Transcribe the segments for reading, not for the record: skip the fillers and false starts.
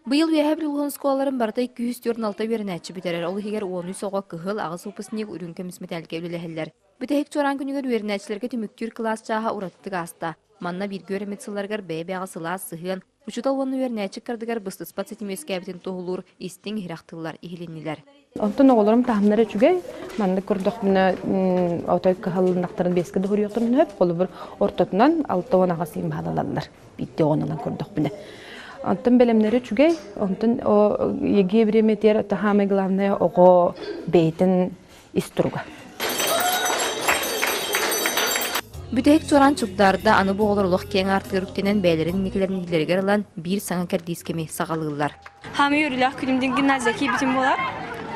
Быйыл Үөһээ Бүлүү улууһун оскуолаларын барыта 246 үөрэнээччи бүтэрэр, ол иһигэр 13 оҕо кыһыл, аҕыс выпускник үрүҥ көмүс мэтээлгэ үлэлэһэллэр. Бүтэһик чуораан күнүгэр үөрэнээччилэргэ түмүктүүр кылаас чааһа уратытык ааста. Манна бииргэ үөрэммит сылларыгар бэйэ-бэйэҕэ сылаас сыһыан, учуутал уонна үөрэнээччи ыккардыгар быстыспат ситим үөскээбитин туоһулуур истиҥ иһирэх тыллар иһилиннилэр. Онтон оҕолорум таһымнара үчүгэй. Маннык көрдөхпүнэ, отой кыһаллыннахтарын биэскэ да суруйуохтарын сөп. Холобур, ортотунан 68 иин баалалаллар. Биирдэ оҕонунан көрдөхпүнэ. Онтон бэлэмнэрэ үчүгэй. Онтон ЕГЭ бириэмэтигэр это самое главное оҕо бэйэтин ис туруга. Бүтэһик чуораан чугдаарда аны бу оҕолор олох киэҥ аартыгар үктэнэн бэйэлэрин инникилэрин илиилэригэр ылан биир саҥа кэрдиис кэми саҕалыыллар. Хаамыы үөрүүлээх күнүм дин гимназия киирбитим буолар.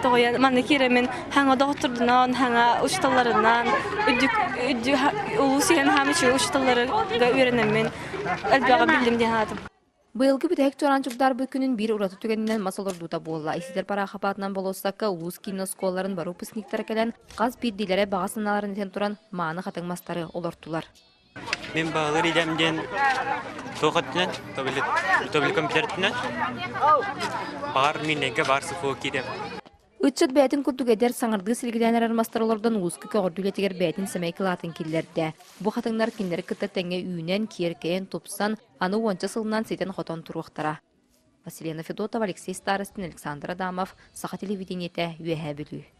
Тоҕуйан манна киирэмин хаҥа доҕоттордунан, хаҥа учууталларынан, үрдүк үрдүк улуус иһэн хаамыы үчүгэй учууталларга үөрэнэммин элбэҕи биллим диэн санаатым. Быйылгы бүтэһик чуораан чугдаарбыт күнүн биир ураты түгэнинэн мас олордуута буолла. Исидор Парахов аатынан болуоссакка улуус киин оскуолаларын бары выпускниктара кэлэн, хас биирдиилэрэ баҕа санааларын этэн туран, мааны хатыҥ мастары олортулар. Мин баҕалар идэм диэн туох өттүнэн, тобили компьютер өттүнэн, баҕар мииннэйгэ баар СФО киириэм. Ыччат бэйэтин курдук эдэр, саҥардыы силигилээн эрэр мастар олордон улууска көҕөрдүү үлэтигэр бэйэтин сэмэй кылаатын киллэрдэ. Бу хатыҥнар кинилэри кытта тэҥҥэ үүнэн, киэркэйэн, тупсан, аны уонча сылынан ситэн-хотон туруохтара. Василена Федотова, Алексей Старостин, Александр Адамов, Саха телевидениетэ, Үөһээ Бүлүү.